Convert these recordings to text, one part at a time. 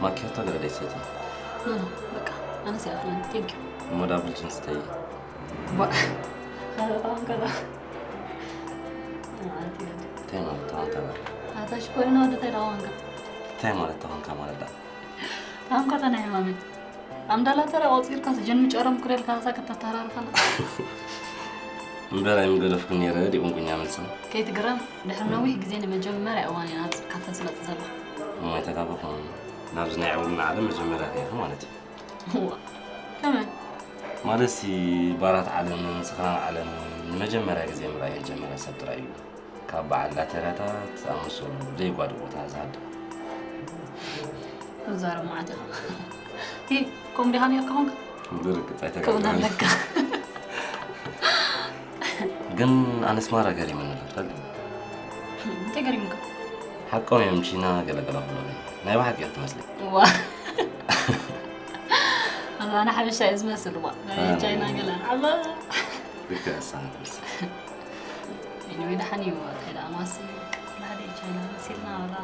ማኪያቶ ገለ ደይ ሰይቲ። ኖ ኖ በቃ ኣነስ ይኣኽለኒ። ቴንክ ዩ። እሞ ዳብል ጅንስ ተይ። ዋ ከረፋን ከረ ማለት እዩ። እንታይ ማለት ተኾንካ ማለት? ኣታ ሽኮሪና ወዲ ታይ ዳዋንካ? እንታይ ማለት ተኾንካ ማለት ዳ? ኣንኮ ተናይ ማመት ኣምዳላ ተረ ቆጺርካ ስጀን ምጨረም ኩደልካ ሳ ከተተራርፈና። እምበር ኣይምገደፍኩን ነይረ ዲቑንቁኛ መልሲ። ከይትግረም ድሕሪ ነዊሕ ግዜ ንመጀመርያ እዋን ኢና ኣብዚ ካፈ ዝመጽእ ዘለኹ። እሞ ኣይተጋበኹም ናብዚ ናይ ዕውልና ዓለም መጀመርያ ከይኹ ማለት እዩ። እዋ ከመይ? ማለት ሲ ባራት ዓለምን ስኽራን ዓለምን ንመጀመርያ ግዜ ምርኣይ ዝጀመረ ሰብ ጥራይ እዩ። ካብ በዓል ላተራታት ዝኣመሰሉ ዘይጓዱ ቦታ ዝሃድም። ትዛረብ መዓት ኢኻ። ሂ፣ ከምኡ ዲኻ ነርካ ኾንካ? ብርግጽ ከምኡ ኣይተጋባን። ኣለካ። ግን ኣነስ ማራ ገሪሙኒ ኣሎ ትፈልጥ። እንታይ ገሪሙካ? ሓቆም እዮም ቺና ገለገለ ብሎ ናይ ብሓቂ እዮም ትመስሊ። ዋ ኣላ ኣነ ሓበሻ እየ ዝመስል ዋ ናይ ቻይና ገለ ኣላ ልክዕ እሳ ትመስል። ኢንወይ ደሓን እዩ እንታይ ደኣ ማሲ ላደ ቻይና መሲልና ኣላ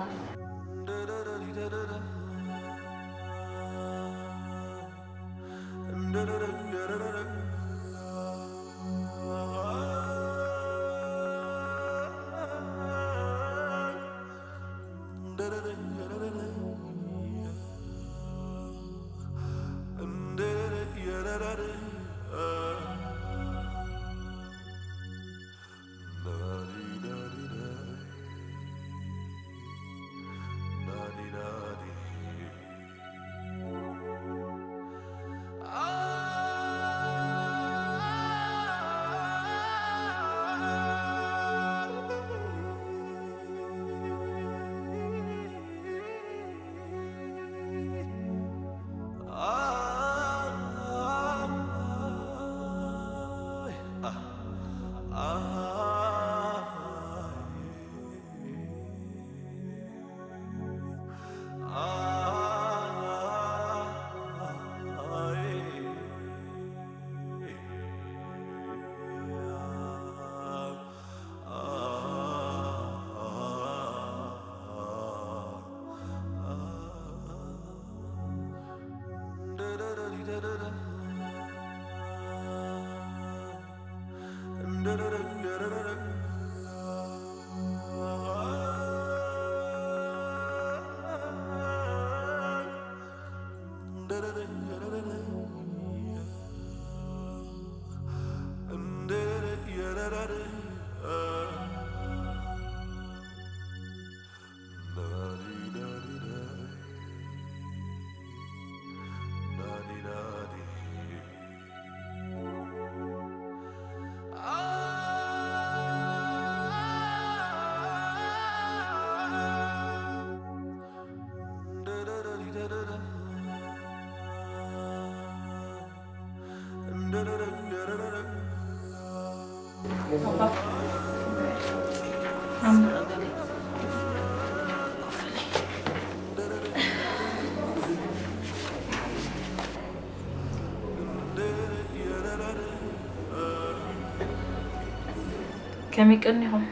ከመይ ቀኒኹም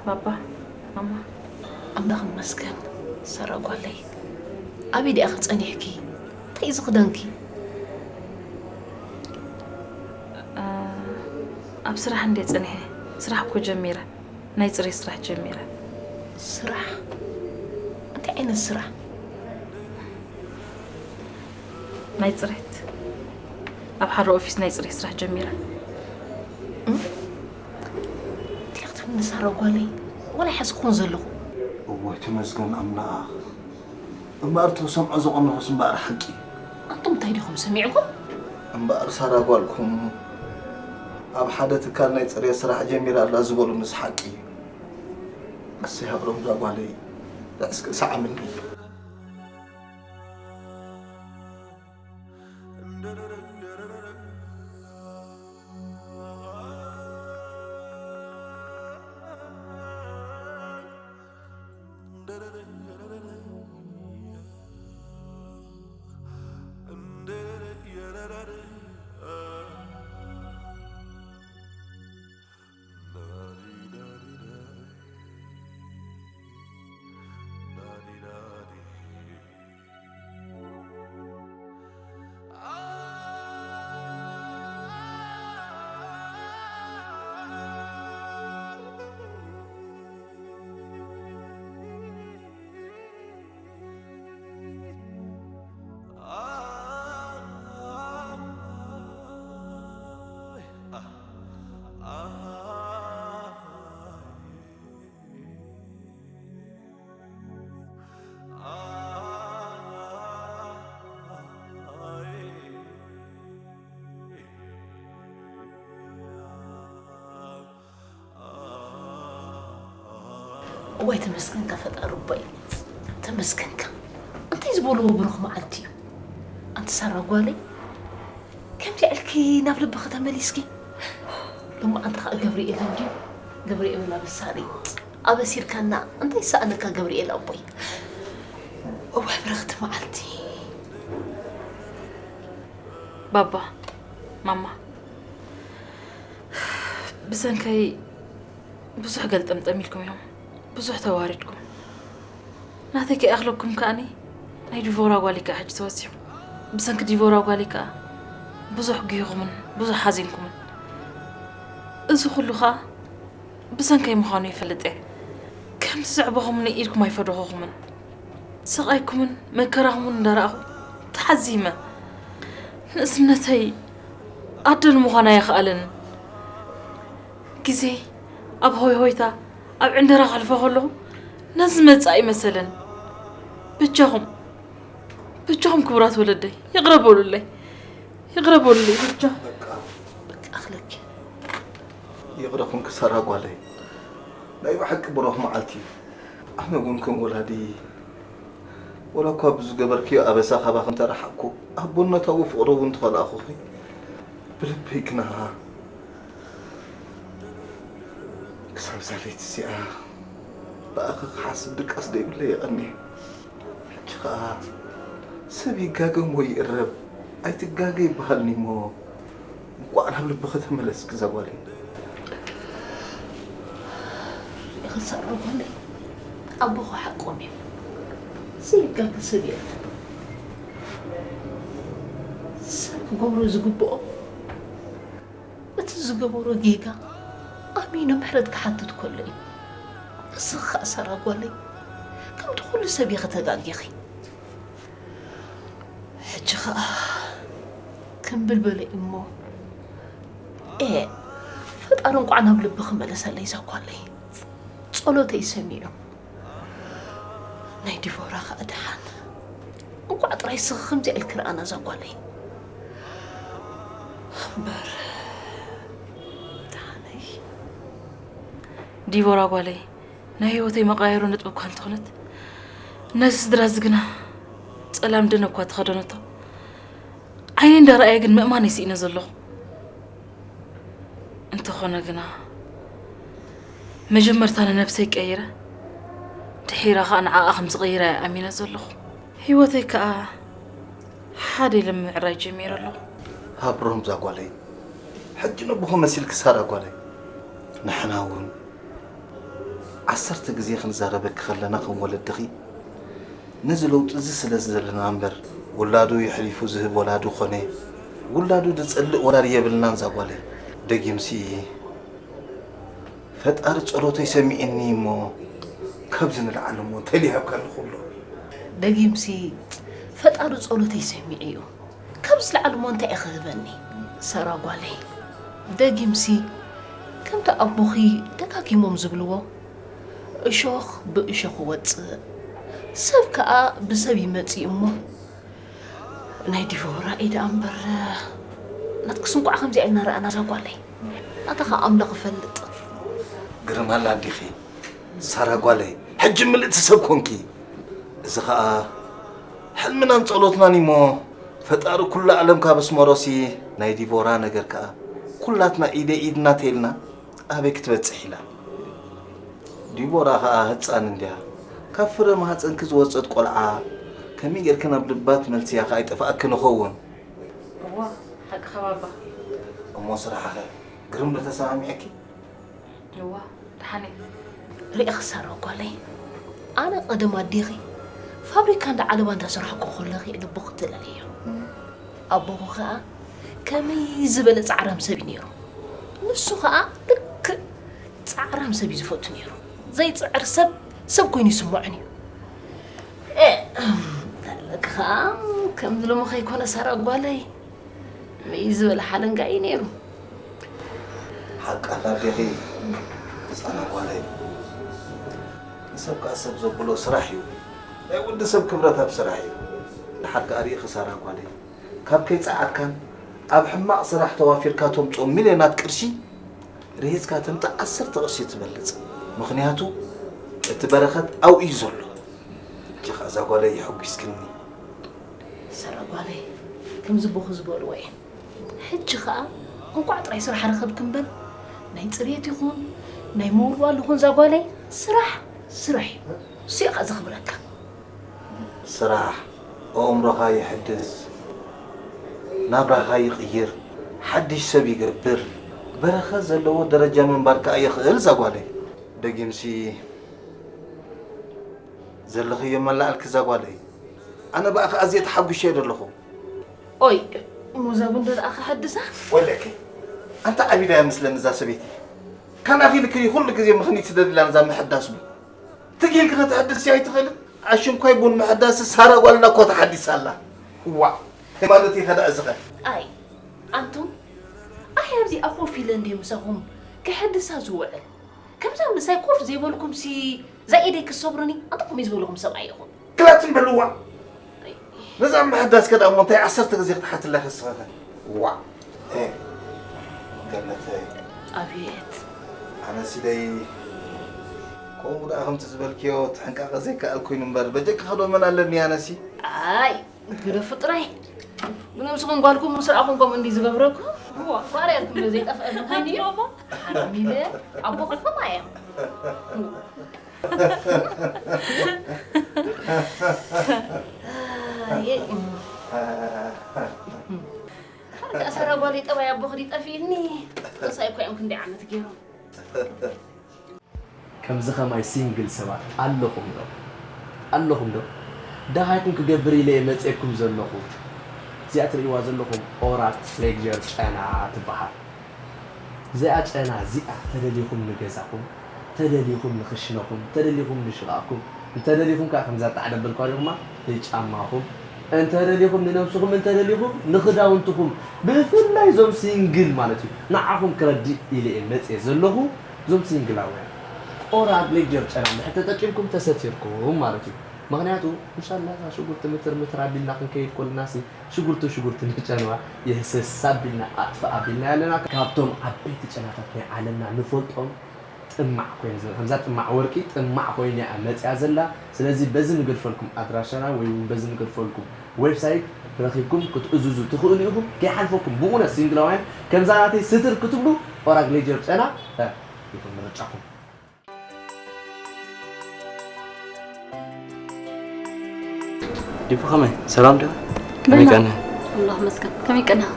ባባ ማማ? ኣምላኽ ይመስገን። ሰረ ጓለይ፣ ኣበይ ዲኣኺ ጸኒሕኪ? እንታይ እዚ ክዳንኪ? ኣብ ስራሕ እንዴ ጸኒሐ፣ ስራሕ እኮ ጀሚረ። ናይ ጽሬት ስራሕ ጀሚረ። ስራሕ? እንታይ ዓይነት ስራሕ? ናይ ጽሬት ኣብ ሓደ ኦፊስ ናይ ጽሬት ስራሕ ጀሚረ። እንታይ ክትብልኒ ሳራ ጓለይ? ዋላ ይሓስኩን ዘለኹ። እዋይ ተመስገን ኣምላኽ። እምበኣር እቲ ክሰምዖ ዝቐነኹስ እምበኣር ሓቂ። ኣንቱም እንታይ ዲኹም ሰሚዕኩም? እምበኣር ሳራ ጓልኩም ኣብ ሓደ ትካል ናይ ጽሬት ስራሕ ጀሚራ ኣላ ዝበሉንስ ሓቂ እዩ። ኣሰይ ሃብሮም እዛ ጓለይ ርዕስኪ ሰዓምኒ። እዋይ ተመስገንካ ፈጣሪ እቦይ፣ ተመስገንካ። እንታይ ዝበልዎ ብሩኽ መዓልቲ እዩ። ኣንቲ ሳራ ጓለይ፣ ከምዚ ኢልኪ ናብ ልብኺ ተመሊስኪ። ሎማዓንቲ ኸኣ ገብርኤል እንድዩ፣ ገብርኤል ኣበሳሪ ኣበሲርካና። እንታይ ሰኣነካ ገብርኤል ኣቦይ? እዋይ ብርኽቲ መዓልቲ። ባባ፣ ማማ፣ ብሰንከይ ብዙሕ ገልጠምጠም ኢልኩም እዮም። ብዙሕ ተዋሪድኩም። ናተይ ከይኣኽለኩም ከኣኒ ናይ ዲቮራ ጓሊ ከኣ ሕጂ ተወሲኹ። ብሰንኪ ዲቮራ ጓሊ ከኣ ብዙሕ ጉሂኹምን ብዙሕ ሓዚንኩምን። እዚ ኩሉ ከኣ ብሰንከይ ምዃኑ ይፈልጥ እየ። ከምቲ ዘዕበኹምኒ ኢድኩም ኣይፈደኹኹምን። ስቓይኩምን መከራኹምን እንዳረኣኹ ተሓዚመ። ንእስነተይ ኣደ ንምዃን ኣይኸኣለንን። ግዜ ኣብ ሆይ ሆይታ ኣብ ዕንደራ ከሕልፎ ከለኹ ነዚ ዝመጽእ ኣይመሰለን። በጃኹም በጃኹም ክቡራት ወለደይ ይቕረ በሉለይ። ይቕረ በሉለይ በጃ። በቃ ኣኽለኪ። ይቕረ ኩንኪ ሳራ ጓለይ። ናይ ብሓቂ ብሩኽ መዓልቲ እዩ። ኣነ እውን ከም ወላዲ ወላ እኳ ብዝገበርክዮ ኣበሳ ካባኺ እንተረሓቕኩ ኣቦነታዊ ፍቕሪ እውን ተኸላእኹኺ ብልበይ ግና ክሳብ እዛ ለይቲ እዚኣ ብኣኺ ክሓስብ ድቃስ ደይብለይ የቐንየ። ሕጂ ኸኣ ሰብ ይጋገ እሞ ይእረብ ኣይትጋገ ይበሃል እሞ እንቋዕ ናብ ልብኺ ተመለስኪ እዛ ጓለይ። ይኽሰር ጓለይ ኣቦኹ ሓቆም እዮም። ዘይጋገ ሰብ የለን። ሰብ ክገብሮ ዝግብኦ እቲ ዝገበሮ ጌጋ ኣሚኑ ምሕረት ክሓትት ከሎ እዩ። ንስኺ ኸኣ ሳራ ጓለይ ከምቲ ኩሉ ሰብ ኢኺ ተጋጊኺ። ሕጂ ኸኣ ክምብል በለ እሞ ኤ ፈጣሪ እንቋዕ ናብ ልብኺ መለሰለይ እዛ ጓለይ። ጸሎተይ ሰሚዑ። ናይ ዲቮራ ኸኣ ደሓን። እንቋዕ ጥራይ ስኺ ከምዚኣ ኢልኪ ረኣና እዛ ጓለይ። እምበር ደሓነይ። ዲቮራ ጓለይ ናይ ህይወተይ መቓየሮ ነጥቢ እኳ እንተኾነት ነዚ ስድራ እዚ ግና ጸላም ደነ እኳ ተኸደነቶ ዓይነይ እንዳረኣየ ግን ምእማን ይስኢነ ዘለኹ። እንተኾነ ግና መጀመርታ ንነብሰይ ቀይረ ድሒራ ኸኣ ንዓኣ ከም ዝቕይራ እየ ኣሚነ ዘለኹ። ህይወተይ ከኣ ሓደ ኢለ ምምዕራይ ጀሚረ ኣለኹ። ሃብሮም ዛጓለይ ሕጂ ነቦኹ መሲልኪ ሳራ ጓለይ። ንሕና እውን ዓሰርተ ግዜ ክንዛረበኪ ከለና ከም ወለድኺ ነዚ ለውጢ እዚ ስለ ዘለና እምበር ውላዱ የሕሊፉ ዝህብ ወላዲ ኮነ ውላዱ ዝጸልእ ወላዲ የብልናን ዛጓለይ። ደጊምሲ ፈጣሪ ጸሎተይ ሰሚዕኒ እሞ ካብዚ ንላዕሊ እሞ እንታይ ይሃብካኒ ክብሎ። ደጊምሲ ፈጣሪ ጸሎተይ ሰሚዑ እዩ። ካብ ዝለዓል እሞ እንታይ እዩ ክህበኒ? ሰራ ጓለይ፣ ደጊምሲ ከምቲ ኣቦኺ ደጋጊሞም ዝብልዎ፣ እሾኽ ብእሾኽ ይወጽእ፣ ሰብ ከኣ ብሰብ ይመጽእ እሞ፣ ናይ ዲቮራ ኢዳ እምበር ናትክስ እንቋዕ ከምዚኣ ኢልና ረኣና እዛ ጓለይ። ናታ ከኣ ኣምላኽ ይፈልጥ። ግርም ኣላ ኣዴኺ ሳራ ጓለይ፣ ሕጂ ምልእቲ ሰብ ኮንኪ። እዚ ከኣ ሕልምናን ጸሎትናን እሞ ፈጣሪ ኩሉ ዓለም ካብ ኣስመሮሲ ናይ ዲቮራ ነገር ከኣ ኩላትና ኢደ ኢድና ተይልና ኣበይ ክትበጽሕ ኢላ። ዲቦራ ከኣ ህጻን እንድያ ካብ ፍረ ማህጸንኪ ዝወጸት ቆልዓ ከመይ ጌርኪ ናብ ልባ ትመልስያ ከኣ ኣይጠፍኣክን ይኸውን። እዋ ሓቅኻ ባባ። እሞ ስራሕኸ ግርም ዶ ተሰማሚዐኪ? እዋ ደሓን እየ። ርኢኺ ሳራ ጓለይ፣ ኣነ ቀደም ኣዴኺ ፋብሪካ እንዳ ዓለባ እንዳ ሰራሕኩ ከለኺ እየ ልቦኺ ትደልይዮ። ኣቦኺ ኸኣ ከመይ ዝበለ ጻዕራም ሰብ እዩ ነይሩ። ንሱ ኸኣ ልክዕ ጻዕራም ሰብ እዩ ዝፈቱ ነይሩ። ዘይጽዕር ሰብ ሰብ ኮይኑ ይስምዖን እዩ። እ፣ ፈለግ ኸኣ ከምዚ ሎሚ ከይኮነ ሳራ ጓለይ። መይ ዝበለ ሓለንጋ እዩ ነይሩ። ሓቃ ኣዴኺ ሳራ ጓለይ። ንሰብ ከኣ ሰብ ዘብሎ ስራሕ እዩ። ናይ ወዲ ሰብ ክብረት ኣብ ስራሕ እዩ። ድሓር ከኣ ርኢኺ ሳራ ጓለይ፣ ካብ ከይጸዓድካን ኣብ ሕማቕ ስራሕ ተዋፊርካ ተምጽኦ ሚልዮናት ቅርሺ ርሂጽካ ተምጽእ ዓሰርተ ቅርሺ ትበልጽ። ምኽንያቱ እቲ በረኸት ኣብኡ እዩ ዘሎ። ሕጂ ኸኣ እዛ ጓለይ የሐጒስክኒ። ሰራ ጓለይ፣ ከምዚ ቦኹ ዝበልዎ እየ። ሕጂ ኸኣ እንቋዕ ጥራይ ስራሕ ረኸብኪ እምበር፣ ናይ ጽሬት ይኹን ናይ ምውልዋል ይኹን እዛ ጓለይ ስራሕ፣ ስራሕ እዩ። እሱ እዩ ኸኣ ዘኽብረካ። ስራሕ ኣእምሮኻ የሕድስ፣ ናብራኻ ይቕይር፣ ሓድሽ ሰብ ይገብር፣ በረኸት ዘለዎ ደረጃ ምንባር ከኣ የኽእል እዛ ጓለይ። ደጊምሲ ዘለኽዮ መላእልኪ እዛ ጓለይ። ኣነ ብኣኻ ኣዝየ ተሓጒሸ ዘለኹ። ኦይ፣ እሞ እዛ ቡን ዶ ደኣ ክሕድሳ? ወለኪ፣ ኣንታ ዓቢዳ እያ መስለኒ እዛ ሰበይቲ። ካን ኣኺልኪ ኩሉ ግዜ ምኽኒት ትደልላ ነዛ ምሕዳስ ቡን። ትጊልኪ ከተሕድስያ ኣይትኽእልን? ኣሽንኳይ ቡን ምሕዳስ ሳራ ጓልና እኮ ተሓዲሳ ኣላ። ዋእ፣ እንታይ ማለት እዩ ከ ደኣ እዚ ኸ? ኣይ፣ ኣንቱም፣ ኣይ ኣብዚኣ ኮፍ ኢለ እንድየ ምሳኹም ክሕድሳ ዝውዕል። ከምዛ ምሳይ ኮፍ ዘይበልኩምሲ እዛ ኢደይ ክትሰብሩኒ ኣንታኹም እዩ ዝበልኹም ሰብኣይ ኢኹም። ክላትን በልዋ። ነዛ ምሕዳስ ከ ደኣ እሞ እንታይ ዓሰርተ ግዜ ክትሓትላ ከስኸኸ? ዋእ፣ ኤ፣ ገነተይ። ኣቤት። ኣነሲ ደይ ከምኡ ደኣ ከምቲ ዝበልክዮ ትሕንቃቐ ዘይከኣል ኮይኑ እምበር በጀካ ኸዶ መን ኣለኒ ኣነሲ? ኣይ፣ ግደፉ ጥራይ። ብነብስኹም ጓልኩም ምስ ረኣኹም ከምኡ እንዲ ዝገብረኩም። ጓል እያልኩም ዶ ዘይጠፍአሉ ኮይኑ እዩ? ሓሚመ ኣቦ ክፍማ እዮም። ኣየ። ከኣ ሰራ ጓለይ ጠባይ ኣቦኺ ድዩ ጠፊእኒ? ተሳኢኮ እዮም ክንደይ ዓመት ገይሮም። ከምዚ ኸማይ ሲንግል ሰባት ኣለኹም ዶ? ኣለኹም ዶ? ደሃይኩም ክገብር ኢለ እየ መጼኩም ዘለኹ። እዚኣ ትርእይዋ ዘለኹም ኦራል ሌክጀር ጨና ትበሃል። እዚኣ ጨና እዚኣ ተደሊኹም ንገዛኹም፣ ተደሊኹም ንኽሽነኹም፣ ተደሊኹም ንሽቓቕኩም፣ እንተደሊኹም ከኣ ከምዛ ጣዕ ደበልኳ ዲኹማ ንጫማኹም፣ እንተደሊኹም ንነብስኹም፣ እንተደሊኹም ንኽዳውንትኹም፣ ብፍላይ እዞም ሲንግል ማለት እዩ። ንዓኹም ክረድእ ኢለ እየ መጽየ ዘለኹ። እዞም ሲንግላውያን ኦራል ሌክጀር ጨና እንድሕር ተጠቂምኩም ተሰቲርኩም ማለት እዩ። ምኽንያቱ ምሻላ ሽጉርቲ ምትር ምትር ኣቢልና ክንከይድ ኮለናሲ ሽጉርቲ ሽጉርቲ ንጨንዋ የህሰስ ኣቢልና ኣጥፍእ ኣቢልና ኣለና። ካብቶም ዓበይቲ ጨናታት ናይ ዓለምና ንፈልጦም ጥማዕ ኮይነ ዝመ-፣ ከምዛ ጥማዕ ወርቂ ጥማዕ ኮይነ እያ መጽያ ዘላ። ስለዚ በዚ ንገድፈልኩም ኣድራሻና ወይ እውን በዚ ንገድፈልኩም ዌብሳይት ረኺብኩም ክትእዝዙ ትኽእሉ ኢኹም። ከይሓልፈኩም ብእውነት ሲንግላውያን ከምዛ ናተይ ስትር ክትብሉ ኦራል ሌክጀር ጨና፣ እ፣ ይኹን ምርጫኹም። ዲቡ ከመይ? ሰላም ዲኻ? ከመይ በላ። ቀንህ? ኣምላኽ መስገን። ከመይ ቀንኻ?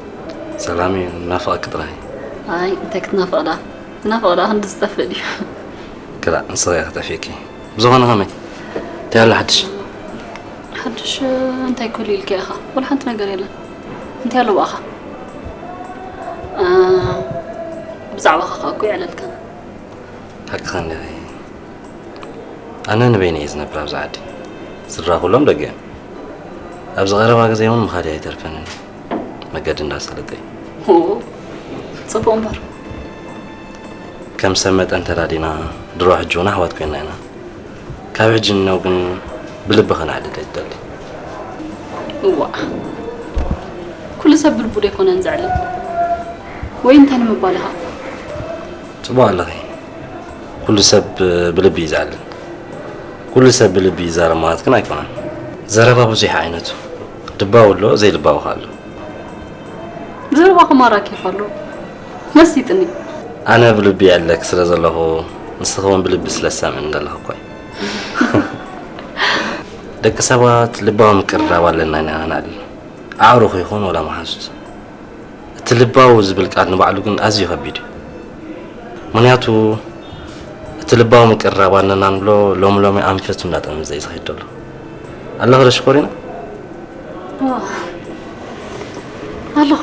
ሰላም እዩ፣ ናፍቐኪ ጥራይ። ኣይ፣ እንታይ ክትናፍቕ ደኣ? ዝናፍቕ ደኣ ክንዲ ዝጠፍእ ድዩ? ክላእ፣ ንስኺ ኢኺ ጠፊእኪ። ብዝኾነ ከመይ? እንታይ ኣሎ ሓድሽ? ሓድሽ እንታይ ክህሉ ኢልኪ ኢኻ? ወላ ሓንቲ ነገር የለን። እንታይ ኣሎ ብኣኻ? እ፣ ብዛዕባኻ ከኣ እኮ ይዕለልካ። ሓቅኻ እንዲኺ። ኣነ ንበይነይ እየ ዝነብር ኣብዚ ዓዲ። ስድራ ኩሎም ደገ እዮም። ኣብዚ ቀረባ ግዜ እውን ምኻድ ኣይተርፈንን። መገዲ እንዳሳለጠ እዩ። ኦ፣ ጽቡቕ እምበር። ከም ሰብ መጠን ተራዲና፣ ድሮ ሕጂ እውን ኣሕዋት ኮይንና ኢና። ካብ ሕጂ ንነው ግን ብልቢ ከነዕልል እየ ዝደሊ። እዋእ፣ ኩሉ ሰብ ብልቡ ዶ ኣይኮነን ዘዕልል? ወይ እንታይ ንምባል ኢኻ? ጽቡቕ ኣለኺ። ኩሉ ሰብ ብልቢ እዩ ዝዕልል። ኩሉ ሰብ ብልቢ ይዛረብ ማለት ግን ኣይኮነን። ዘረባ ብዙሕ ዓይነቱ። ልባዊ ኣሎ፣ ዘይልባዊ ከ ኣሎ። ዘረባኺ ማራኪ እዩ ከሎ መሲጥኒ። ኣነ ብልቢ ይዕልለኪ ስለ ዘለኹ፣ ንስኺ እውን ብልቢ ስለ ትሰምዕኒ ዘለኺ እኮ እዩ። ደቂ ሰባት ልባዊ ምቅርራብ ኣለና ኢና ንዕልል። ኣዕሩኽ ይኹን ወላ መሓዙት። እቲ ልባዊ ዝብል ቃል ንባዕሉ ግን ኣዝዩ ከቢድ እዩ። ምኽንያቱ እቲ ልባዊ ምቅርራብ ኣለና ንብሎ ሎሚ ሎሚ ኣንፈቱ እንዳጠመዘ እዩ ዝኸይድ ዘሎ። ኣለኺ ዶ ሽኮሪና? ዋ፣ ኣለኹ።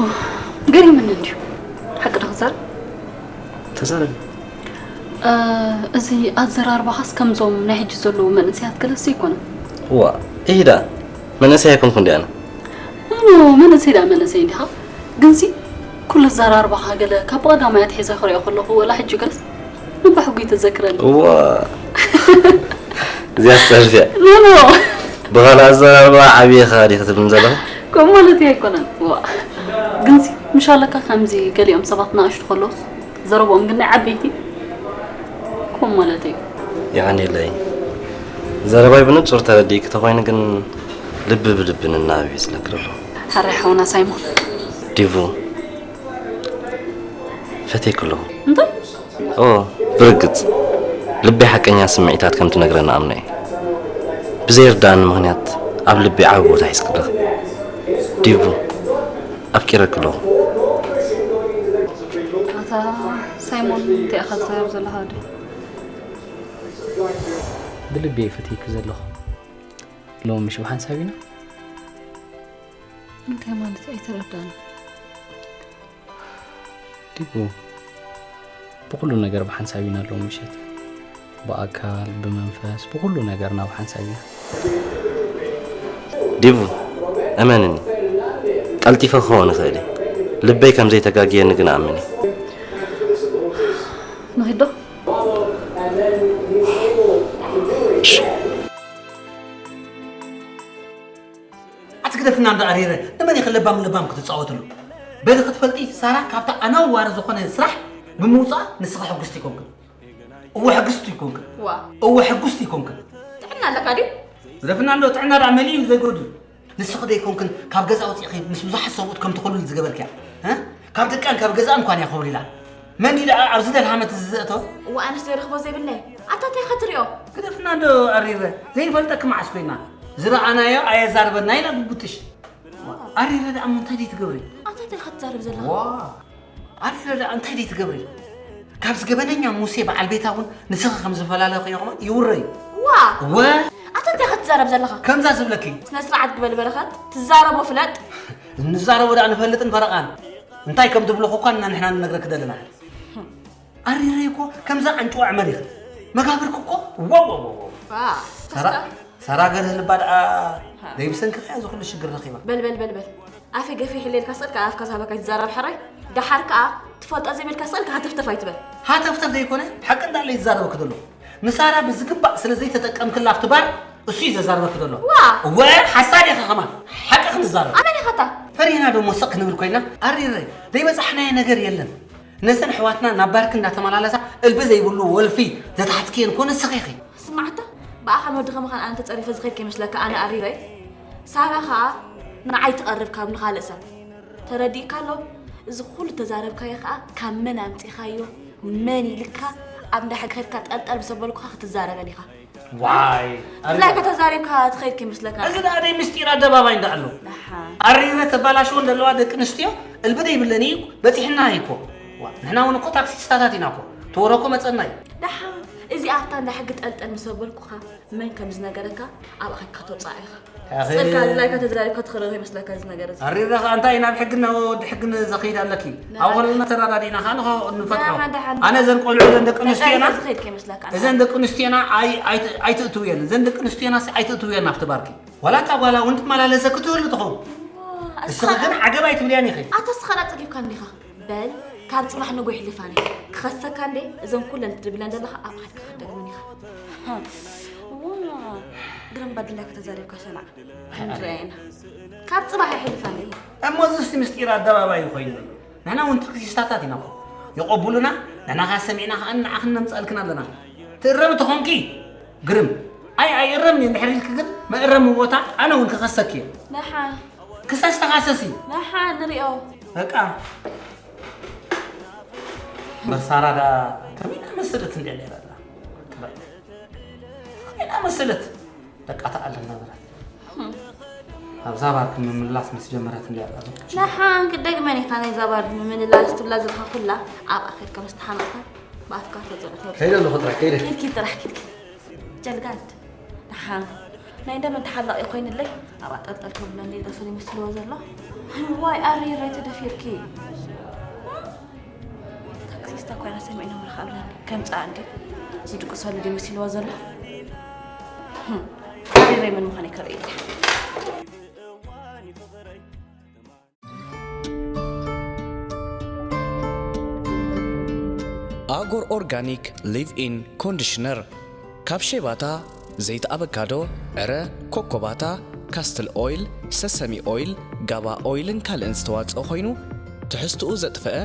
ገሪሙኒ እንድዩ። ሓቂ ዶ ክዛረብ? ተዛረቢ። እ፣ እዚ ኣዘራርባኻስ ከምዞም ናይ ሕጂ ዘለዉ መንእሰያት ገለሲ ኣይኮነን። እዋ፣ ኢሂ ደኣ፣ መንእሰይ ኣይኮንኩን ድየ ኣነ? ኖ፣ መንእሰይ ደኣ መንእሰይ እንዲኻ። ግንሲ ኩሉ ኣዘራርባኻ ገለ ካብ ብቐዳማይ ኣትሒዘ ክሪኦ ከለኹ፣ ወላ ሕጂ ገለስ እባ ሕጉይ ተዘክረኒ። እዋ። እዚኣ ትጸርፍ እያ። ኖ፣ ኖ። ብኻልእ ኣዘራርባ ዓብየ ኸኣ ዲኺ ትብልኒ ዘለኺ? ከምኡ ማለተይ ኣይኮነን። እዋ። ግንሲ ምሽ ኣለካ ከምዚ ገሊኦም ሰባት ንኣሽቱ ከለውስ ዘረብኦም ግን ናይ ዓበይቲ ከምኡ ማለተይ እዩ። የቐንየለይ። ዘረባይ ብንጹር ተረዲእኪ ተኾይኑ ግን ልቢ ብልቢ ንናበብ እዩ ዝለክለሎ። ሕራይ ሓውና ሳይሞን። ዲቡ፣ ፈትየኪ ኣለኹ። እንታይ? ኦ፣ ብርግጽ ልበይ ሓቀኛ ስምዒታት ከም ትነግረኒ ኣምነ እየ። ብዘይርዳእኒ ምኽንያት ኣብ ልበይ ዓቢ ቦታ ሒዝኪ ኣለኺ። ዲቡ፣ ኣፍቂረኪ ኣለኹ። ኣታ ሳይሞን፣ እንታይ ኢኻ ትዛረብ ዘለኻ ወደይ? ብልቢ እየ ፈትየኪ ዘለኹ። ሎሚ ምሽ ብሓንሳብ ኢና። እንታይ ማለት እዩ? ኣይተረዳእን። ዲቡ፣ ብኹሉ ነገር ብሓንሳብ ኢና ሎም ምሸት። ብኣካል፣ ብመንፈስ፣ ብኹሉ ነገርና ብሓንሳብ ኢና። ዲቡ፣ እመንኒ፣ ቀልጢፈ ክኸውን እኽእል እየ። ልበይ ከም ዘይተጋግየኒ ግን ኣምን እየ። ንኺዶ? ኣቲ ግደፍና እንዶ ኣሪረ፣ ንመን ኢኺ ለባም ለባም ክትጻወትሉ? በሊ ክትፈልጢ ሳራ ካብታ ኣነዋሪ ዝኾነ ስራሕ ብምውጻኣ ንስኺ ሕጉስቲ ይኮንክን። እወ ሕጉስቲ ይኮንክን። ዋ። እወ ሕጉስቲ ይኮንክን። ጥዕና ኣለካ ድዩ? ግደፍና እንዶ ጥዕና ደኣ መሊኡ እዩ ዘይጎድል። ንስኺ ዶ ይኮንክን ካብ ገዛ ኣውጺእኺ ምስ ብዙሓት ሰብኡት ከም ትኹልል ዝገበርክያ? እ? ካብ ደቃን ካብ ገዛኣን እንኳን እያ ኮብሊላ። መን እዩ ደኣ ኣብዚ ደልሃመት እዚ ዘእተወ? እወ ኣነስ ዘይረኽቦ ዘይብለይ። ኣታ እንታይ ኢኻ ትሪኦ? ግደፍና እንዶ ኣሪረ። ዘይንፈልጠኪ መዓስ ኮይና? ዝረኣናዮ ኣየዛርበና ኢላ ብቡጥሽ። ኣሪረ ደኣ እሞ እንታይ ደይ ትገብሪ? ኣታ እንታይ ኢኻ ትዛረብ ዘለኻ? ዋ፣ ኣሪረ ደኣ እንታይ ደይ ትገብሪ? ካብ ዝገበነኛ ሙሴ በዓል ቤታ እውን ንስኺ ከም ዝፈላለኹ ኢኹም ይውረዩ። ዋ! ወ ኣታ እንታይ ኢኻ ትዛረብ ዘለኻ? ከምዛ ዝብለኪ። ስነ ስርዓት ግበል በረኸት፣ ትዛረቦ ፍለጥ። እንዛረቦ ደኣ ንፈልጥን ፈረቓን። እንታይ ከም ትብልኹ እኳ እና ንሕና ንነግረኪ ዘለና። ኣሪረይ እኮ ከምዛ ኣንጭዋ ዕመር ኢኺ። መጋብርኪ እኮ ዋው ዋው ዋው ዋው። ዋ፣ ሳራ፣ ተስፋ። ሳራ ገርህ ልባ ደኣ ሃ። ደይብሰንኪ ከያ እዚ ኩሉ ሽግር ረኺባ። በል በል በል በል። ኣፈይ ገፊሕ ኢለልካ ስእልካ ኣፍካ ዝሃበካ ይትዛረብ ሕራይ። ደሓር ከኣ ትፈልጦ ዘይብልካ ስእልካ ሃተፍተፍ ኣይትበል። ሃተፍተፍ ዘይኮነ ሓቂ እንዳለ ይዛረበኪ ዘሎ። ንሳራ ብዝግባእ ስለ ዘይተጠቀምክላ ኣብቲ ባር እሱ እዩ ዘዛርበኪ ዘሎ። ዋ። እወ ሓሳድ ኢኻ ከማን። ሓቂ ክንዛረብ። ኣመን ኢኻ እታ። ፈሪህና ዶ ሞሰቕ ክንብል ኮይና? ኣሪረይ። ዘይበጻሕናዮ ነገር የለን። ነዘን ኣሕዋትና ናብ ባርክ እንዳተመላለሳ እልቢ ዘይብሉ ወልፊ ዘትሓትክየን ኮነ ስኺኺ። ስማዕታ፣ ብኣኻ መወዲ ከማኻን ኣነ ተጸሪፈ ዝኸይድ ከይመስለካ ኣነ ኣሪረይ። ሳራ ኸኣ ንዓይ ትቐርብ ካብ ንኻልእ ሰብ። ተረዲእካ ኣሎ? እዚ ኩሉ ተዛረብካዮ ኸኣ ካብ መን ኣምጺኻዮ? መን ኢልካ? ኣብ እንዳ ሕጊ ኸድካ ጠልጠል ምስ ኣበልኩኻ ክትዛረበን ኢኻ። ዋይ፣ ብፍላይ ኣሪረ። ከተዛሪብካ ትኸይድ ከይመስለካ። እዚ ደኣ ደይ ምስጢር ኣደባባይ እንዳ ኣሎ። ደሓን። ኣሪረ ተባላሽወን ዘለዋ ደቂ ኣንስትዮ እልቢ ደይብለን እዩ በጺሕና እዩ እኮ። ዋ፣ ንሕና እውን እኮ ታክሲስታታት ኢና እኮ። ተወረኮ መጸና እዩ። ደሓን። እዚ ኣብታ እንዳ ሕጊ ጠልጠል ምስ ኣበልኩኻ መን ከም ዝነገረካ ኣብኣ ኸድካ ተውጽኣ ኢኻ። ኣኺ። ስእልካ ኣድላይካ ተዛሪብካ ትኽእል ዶ ይመስለካ እዚ ነገር እዚ? ኣሪረ ኸኣ እንታይ ናብ ሕግና ወዲ ሕግን ዘኽይድ ኣለኪ? ደሓን። ኣብ ኸለና ተረዳዲእና ኸኣ ንኸ-፣ ንፈትሖ። ደሓን፣ ደሓን። ኣነ እዘን ቆልዑ እዘን ደቂ እንታይ ኣንስትዮና፣ ታሪኽ ዝኸይድ ከይመስለካ? እዘን ደቂ ኣንስትዮና ኣይ-፣ ኣይት-፣ ኣይትእትውየን። እዘን ደቂ ኣንስትዮና ሲ ኣይትእትውየን ናብቲ ባርኪ። ዋላ እታ ጓላ እውን ትመላለሰ ክትህሉ ትኸውን። ዋ፣ እስኻ እስኻ ግን ዓገብ ኣይትብልያን ኢኺ። ኣታ እስኻ ዳ ጸጊብካ እንዲኻ። በል፣ ካብ ጽባሕ ንጎ ይሕልፋኒ። ክኸሰካ እንዴ? እዘን ኩለን ትብለን ዘለኻ ኣብ ዓድካ ክትደግመን ኢኻ። ዋ፣ ግርም ባድላይካ ተዛሪብካ ሸናዕ። ክንሪኣ ኢና። ካብ ጽባሕ ይሕልፋኒ። እሞ እዚስ ምስጢር ኣደባባይ ኮይኑ ኣሎ። ንሕና እውን ታክሲስታታት ኢና እኮ። የቐብሉና፣ ንሕና ኸኣ ሰሚዕና ኸኣ ንዓኽን ነምጽኣልክን ኣለና። ትእረሚ ተኾንኪ ግርም። ኣይ፣ ኣይእረምን እየ እንድሕር ኢልኪ ግን መእረሚ ቦታ ኣነ እውን ክኸሰኪ እየ። ደሓን። ክሰስ ተኻሰሲ። ደሓን ንሪኦ። በቃ። መሳራዳ ከመይ መሰለት እንድያ ነይራ ኣላ። ከመይ መሰለት። በቃ ተኣለም ነበረት። ኣብዛ ባርክ ምምላስ ምስ ጀመረት እንድያ ኣላ። ደሓን ክደግመን ኢኻ ናይ ዛባር ምምላስ ትብላ ዘለኻ ኩላ ኣብኣ ከድካ ምስ ተሓመቕካ ብኣፍካ ተዘርፎ። ከይደ ኣለኹ ጥራሕ፣ ከይደ። ኪድ፣ ኪድ ጥራሕ፣ ኪድ፣ ኪድ። ጀልጋድ። ደሓን። ናይ እንደመን ተሓላቒ ኮይንለይ ኣብኣ ጠልጠል ከብሎ እንደ ደፈር ይመስልዎ ዘሎ። ዋይ፣ ኣሪረይ ተደፊርኪ። ታክሲስታ ኮይና ሰሚዕና ምርኻብና ከምጽኣ እንዲ ዝድቅሰሉ ድዩ መሲልዎ ዘሎ? ህም፣ ኣሪረይ መን ምዃነይ ከርእየላ። ኣጎር ኦርጋኒክ ሊቭ ኢን ኮንዲሽነር ካብ ሼባታ፣ ዘይቲ ኣቨካዶ፣ ዕረ፣ ኮኮባታ፣ ካስትል ኦይል፣ ሰሰሚ ኦይል፣ ጋባ ኦይልን ካልእን ዝተዋጽኦ ኮይኑ፣ ትሕዝትኡ ዘጥፈአ፣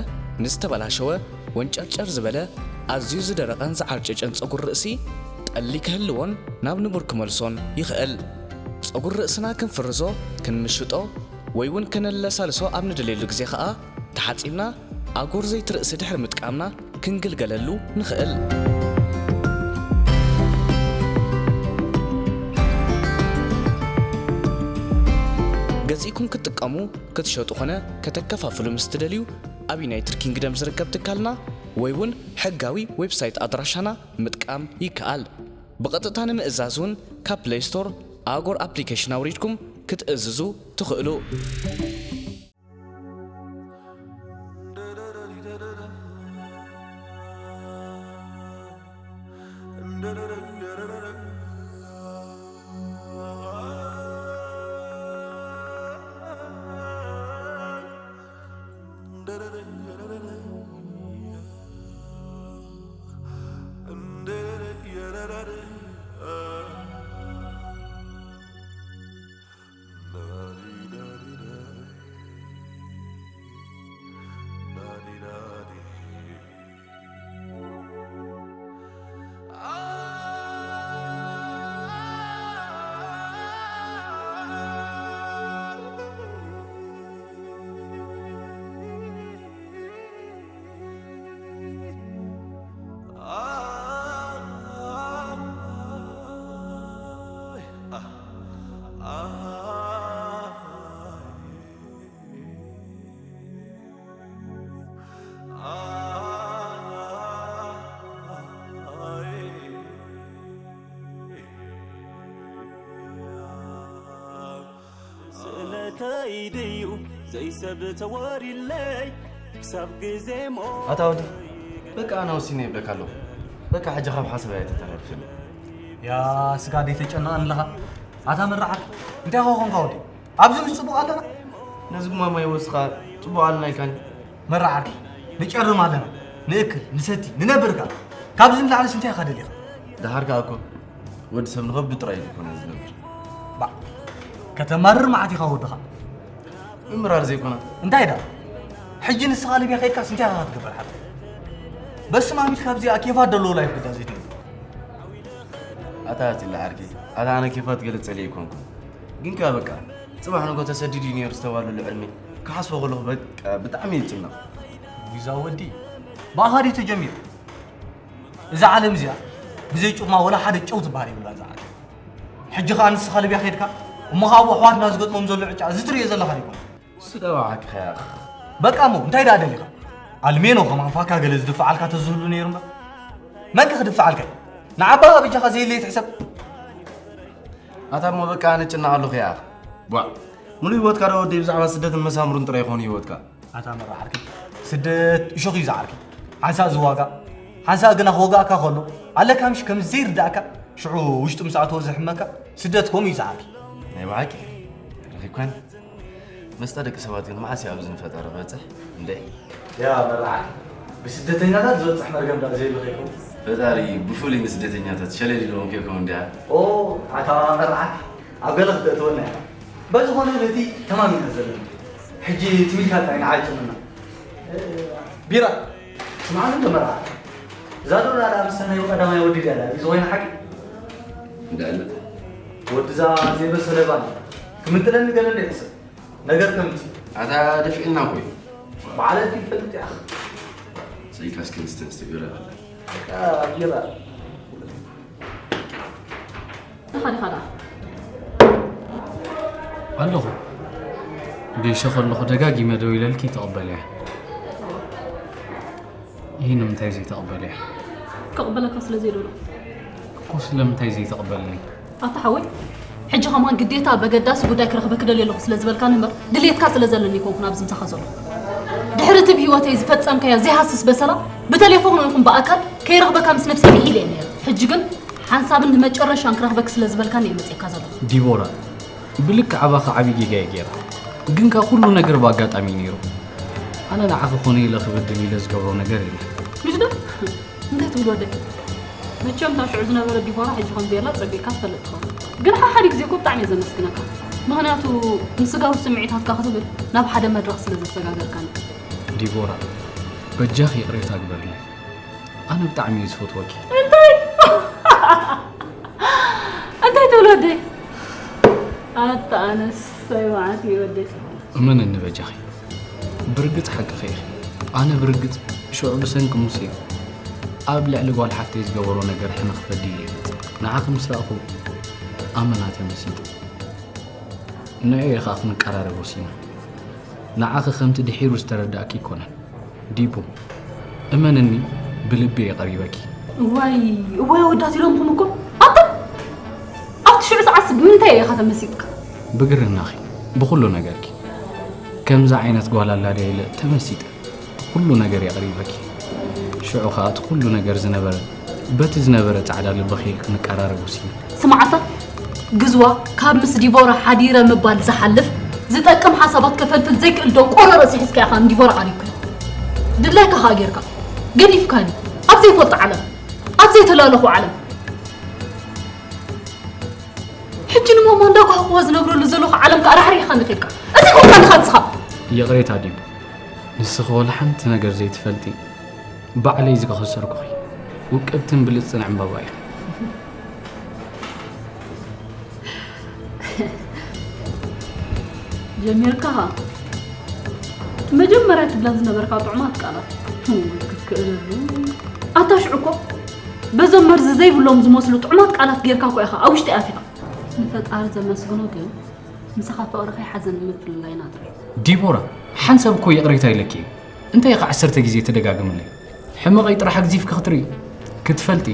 ንዝተበላሸወ፣ ወንጨርጨር ዝበለ፣ ኣዝዩ ዝደረቐን ዝዓርጨጨን ጸጉሪ ርእሲ፣ እሊ ክህልዎን ናብ ንቡር ክመልሶን ይኽእል። ጸጉሪ ርእስና ክንፍርዞ፣ ክንምሽጦ ወይ እውን ከነለሳልሶ ኣብ ንደልየሉ ግዜ ኸኣ ተሓጺብና ኣጎር ዘይቲ ርእሲ ድሕሪ ምጥቃምና ክንግልገለሉ ንኽእል። ገዚእኩም ክትጥቀሙ፣ ክትሸጡ ኾነ ከተከፋፍሉ ምስ ትደልዩ ኣብ ዩናይትድ ኪንግደም ዝርከብ ትካልና ወይ እውን ሕጋዊ ዌብሳይት ኣድራሻና ምጥቃም ይከኣል። ብቐጥታ ንምእዛዝ እውን ካብ ፕለይ ስቶር ኣጎር ኣፕሊኬሽን ኣውሪድኩም ክትእዝዙ ትኽእሉ። ስእለተይ ድዩ ዘይሰብ ተወሪለይ ክሳብ ግዜ ሞ ኣታ ወዲ፣ በቃ ኣነ ወሲነ ይብለካ ኣለኹ። በቃ ሕጂ ካብ ሓሳብ ኣይተተረፍን። ያ ስጋ ደይ ተጨነቐን ኣለኻ። ኣታ መራሓት፣ እንታይ ኾንካ ወዲ? ኣብዚ ምስ ጽቡቕ ኣለና? ነዚ ጉማማ ይወስኻ ጽቡቕ ኣለና ኢልካኒ። መራሓት፣ ንጨርም ኣለና። ንእክል፣ ንሰቲ፣ ንነብር ከኣ። ካብዚ ንላዕሊ ስንታይ ኢኻ ደሊኻ? ደሓር ከኣ እኮ ወዲ ሰብ ንኸብዱ ጥራይ እዩ ዝኾነ ዝነብር። ባ፣ ከተማርር መዓት ኢኻ ወድኻ። ምምራር ዘይኮነ። እንታይ ዳ? ሕጂ ንስኻ ሊብያ ከይድካስ እንታይ ኢኻ ክትገብር ሓታ? በስማም ኢልካ ኣብዚኣ ኬፋት ደለዎ ላይፍ ግዳ ዘይትነብር። ኣታ ኣጽላ ዓርከይ፣ ኣታ ኣነ ኬፋት ገለ ጸልየ ኣይኮንኩን። ግን ከኣ በቃ፣ ጽባሕ ንጎ ተሰዲዱ እዩ ነይሩ ዝተባህለሉ ዕድመ ክሓስቦ ከለኹ በቃ ብጣዕሚ እየ ዝጭነቕ። ዊዛ ወዲ፣ ብኣኻ ድዩ ተጀሚሩ? እዛ ዓለም እዚኣ ብዘይ ጩማ ወላ ሓደ ጨው ዝበሃል የብላን እዛ ዓለም። ሕጂ ኸኣ ንስኻ ሊብያ ከይድካ፣ እሞ ኸኣ ኣብኡ ኣሕዋትና ዝገጥሞም ዘሎ ዕጫ እዚ ትርእዮ ዘለኻ ዲኹም? ስለ ባዕልካ ያኽ። በቃ እሞ እንታይ ደኣ ደሊኻ? ኣልሜኖ ከማን ፋካ ገለ ዝድፍዓልካ ተዝህሉ ነይሩ እምበር። መን ከ ክድፍዓልካ እዩ? ንዓባ በጃኻ ዘየለይ ትሕሰብ። ኣታ እሞ በቃ ኣነ ጭናቕ ኣለኹ ያኽ። ቧዕ። ሙሉእ ህይወትካ ዶ ወደይ ብዛዕባ ስደትን መሳምሩን ጥራይ ይኾን ህይወትካ? ኣታ መራሓርኪ፣ ስደት እሾኽ እዩ ዝዓርኪ። ሓንሳእ ዝዋጋእ፣ ሓንሳእ ግና ክወጋእካ ከሎ ኣለካ ምሽ ከም ዘይርዳእካ፣ ሽዑ ውሽጡ ምስ ኣተወ ዝሕመካ፣ ስደት ከምኡ እዩ ዝዓርኪ። ናይ ብሓቂ ረኺብካኒ። መስጣ ደቂ ሰባት ግን መዓስ እዩ ኣብዚ ንፈጣሪ ክበጽሕ? እንደ ያ መራሓርኪ፣ ብስደተኛታት ዝበጽሕ መርገም ዳ ዘይሉ ከይከውን። ፈጣሪ ብፍሉይ ንስደተኛታት ሸለል ኢልዎም ከይከውን እንዲያ። ኦ፣ ኣታ መራሓርኪ፣ ኣብ ገለ ክትእትወና ኢኻ። በዚ ኾነ ነቲ ተማሚና ዘለና። ሕጂ ትም ኢልካ ጥራይ ንዓይ ጭምና። ቢራ፣ ስምዓኒ እንዶ መርዓ። እዛ ዶላር ኣብ ሰናይ ቀዳማይ ወዲ ድያ ድኣ? እዚ ኮይና ሓቂ? እንዳለ። ወድዛ ዘይበሰለ ባል። ክምንጥለኒ ገለ እንደ ይሕሰብ። ነገር ከምቲ። ኣታ ደፊእና እኮ እዩ። ማለት ይፈልጥ እያ። ስኢልካ እስኪ ንስተ ንስተ ቢራ ይበላ። በቃ ቢራ። ንኻ ዲኻ ደኣ? ኣለኹ። ገይሸ ከለኹ ደጋጊመ ደው ኢለልኪ ይተቐበልያ። ይህ ንምንታይ ዘይተቐበልያ? ክቕበለካ ስለ ዘይደሎ። እኮ ስለምንታይ ዘይተቐበልኒ? ኣታ ሓወይ፣ ሕጂ ከማን ግዴታ በገዳሲ ጉዳይ ክረኽበኪ ደልየ ኣለኹ ስለ ዝበልካኒ እምበር፣ ድልየትካ ስለ ዘለኒ ኣይኮንኩን ኣብዚ ምሳኻ ዘለኹ። ድሕሪ እቲ ብህይወተይ ዝፈጸምካዮ ዘይሃስስ በሰላ፣ ብቴሌፎን ይኹን ብኣካል ከይረኽበካ ምስ ነብሰይ ምሒለ እየ ነይረ። ሕጂ ግን ሓንሳብን ንመጨረሻን ክረኽበኪ ስለ ዝበልካኒ እየ መጺእካ ዘለኹ። ዲቦራ፣ ብልክዕ ኣባኺ ዓቢ ጌጋ እየ ገይረ። ግን ከኣ ኩሉ ነገር ብኣጋጣሚ እዩ ነይሩ። ኣነ ንዓኺ ኮነ ኢለ ክብድል ኢለ ዝገብሮ ነገር የለን። ምሽ ዶ? እንታይ ትብል ወደይ? መቸም እታ ሽዑ ዝነበረት ዲቦራ ሕጂ ከም ዘየላ ጸቢቕካ ትፈልጥ ትኸውን። ግን ሓሓደ ግዜ እኮ ብጣዕሚ እየ ዘመስግነካ። ምኽንያቱ ንስጋዊ ስምዒታትካ ክትብል ናብ ሓደ መድረኽ ስለ ዘሰጋገርካኒ። ዲቦራ፣ በጃኺ ይቕሬታ ግበርለይ። ኣነ ብጣዕሚ እየ ዝፈትወኪ። እንታይ? ኣነስ ሰማዕቲ ይወደድ። እመነኒ በጃኺ፣ ብርግጽ ሓቅኺ ኢኺ። ኣነ ብርግጽ ሽዑ ብሰንኪ ሙሴ ኣብ ልዕሊ ጓል ሓፍተይ ዝገበሮ ነገር ሕነ ክፈዲ እየ መጽእ። ንዓኺ ምስ ረኣኹ ኣመና ተመሲጠ። ንዕኡ እየ ከኣ ክንቀራረብ ወሲነ። ንዓኺ ከምቲ ድሒሩ ዝተረዳእኪ ኣይኮነን። ዲቡ፣ እመንኒ፣ ብልቢ እየ ቀሪበኪ። እዋይ፣ እዋይ ኣወዳት ኢሎምኹም እኮ። ኣታ ኣብቲ ሽዑ ሰዓትሲ ብምንታይ ኢኻ ተመሲጥካ? ብግርህናኺ፣ ብኹሉ ነገርኪ። ከምዚ ዓይነት ጓል ኣላ ድያ ኢለ ተመሲጠ። ኩሉ ነገር የቕሪበኪ። ሽዑ ኸኣ እቲ ኩሉ ነገር ዝነበረ፣ በቲ ዝነበረ ጻዕዳ ልብኺ ክንቀራረብ ወሲነ። ስማዓታ፣ ግዝዋ ካብ ምስ ዲቦራ ሓዲረ ምባል ዝሓልፍ ዝጠቅም ሓሳባት ከፈልፍል ዘይክእል ደንቆሮ ርእሲ ሒዝካ ኢኻ ንዲቦራ ቀሪብካ። ድላይካ ኸኣ ጌርካ። ገዲፍካኒ። ኣብ ዘይፈልጦ ዓለም። ኣብ ዘይተላለኹ ዓለም። ሕጂ ንማማ እንዳጓህጉዋ ዝነብረሉ ዘለኹ ዓለም ከኣ ራሕሪሕካኒ ኸድካ። እዚ ኮንካ ንኻትስኻ። ይቕሬታ ዲቡ። ንስኺ ወላ ሓንቲ ነገር ዘይትፈልጢ፣ ባዕለይ ዝኸሰርኩኺ ውቅብትን ብልጽትን ዕምባባ ኢኺ። ጀሚርካ ኸኣ። መጀመርያ ትብለን ዝነበርካ ጥዑማት ቃላት። እውይ፣ ክትክእለሉ። ኣታ ሽዑ እኮ በዞም መርዚ ዘይብሎም ዝመስሉ ጥዑማት ቃላት ጌርካ እኮ ኢኻ ኣብ ውሽጢ ኣቲኻ። ንፈጣሪ ዘመስግኖ ግን ምሳኻ ፍቕሪ ከይሓዘኒ ምፍልላይና ጥራይ። ዲቦራ፣ ሓንሳብ እኮ ይቕሬታ ኢለኪ እየ። እንታይ ኢኻ ዓሰርተ ግዜ ትደጋግምለይ? ሕመቐይ ጥራሕ ኣግዚፍኪ ክትርኢ፣ ክትፈልጢ፣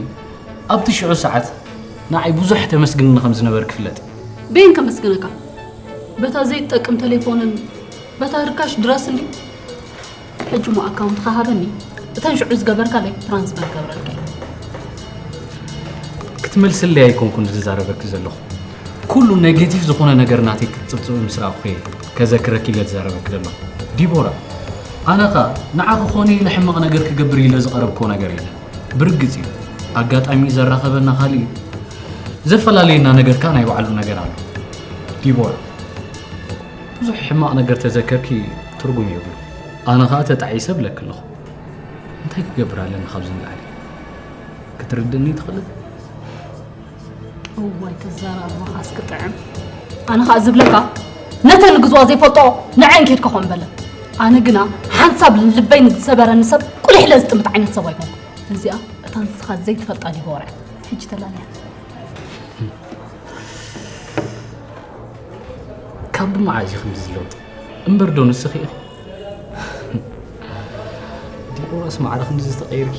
ኣብቲ ሽዑ ሰዓት ንዓይ ብዙሕ ተመስግንኒ ከም ዝነበርኪ ፍለጢ። በየን ከመስግነካ? በታ ዘይትጠቅም ተሌፎንን በታ ርካሽ ድረስ እንድዩ። ሕጂ እሞ ኣካውንትኻ ሃበኒ፣ እተን ሽዑ ዝገበርካለይ ትራንስፈር ክገብረልካ እየ። ክትመልስለይ ኣይኮንኩን ዝዛረበኪ ዘለኹ። ኩሉ ኔጌቲቭ ዝኾነ ነገር ናተይ ክትጽብጽቢ ምስ ረኣኹ እየ ከዘክረኪ ኢለ ዝዛረበኪ ዘለኹ። ዲቦራ፣ ኣነ ኸኣ ንዓኺ ኮነ ኢለ ሕማቕ ነገር ክገብር ኢለ ዝቐረብክዎ ነገር የለን። ብርግጽ እዩ፣ ኣጋጣሚ ዘራኸበና ካልእ እዩ፣ ዘፈላለየና ነገር ከኣ ናይ ባዕሉ ነገር ኣሎ። ዲቦራ፣ ብዙሕ ሕማቕ ነገር ተዘከርኪ ትርጉም የብሉ። ኣነ ኸኣ ተጣዒሰ እብለኪ ኣለኹ። እንታይ ክገብር ኣለኒ ካብዚ ንላዕሊ? ክትርድእኒ ትኽእል? እዋይ፣ ተዘራርባኻስ ክጥዕም። ኣነ ኸኣ ዝብለካ፣ ነተን ግዝዋ ዘይፈልጦ ንዐን ኬድካ ኮን በለን። ኣነ ግና ሓንሳብ ልበይ ንዝሰበረኒ ሰብ ቁሊሕ ኢለ ዝጥምት ዓይነት ሰብ ኣይኮንኩን። እዚኣ እታ ንስኻ ዘይትፈልጣ ዲቦራ እያ። ሕጂ ተላልያ። ካብ መዓዝ እዩ ከምዚ ዝለውጥ? እምበር ዶ ንስኺ ኢኺ? ዲቦራስ ማዕረ ክንድዚ ዝተቐየርኪ?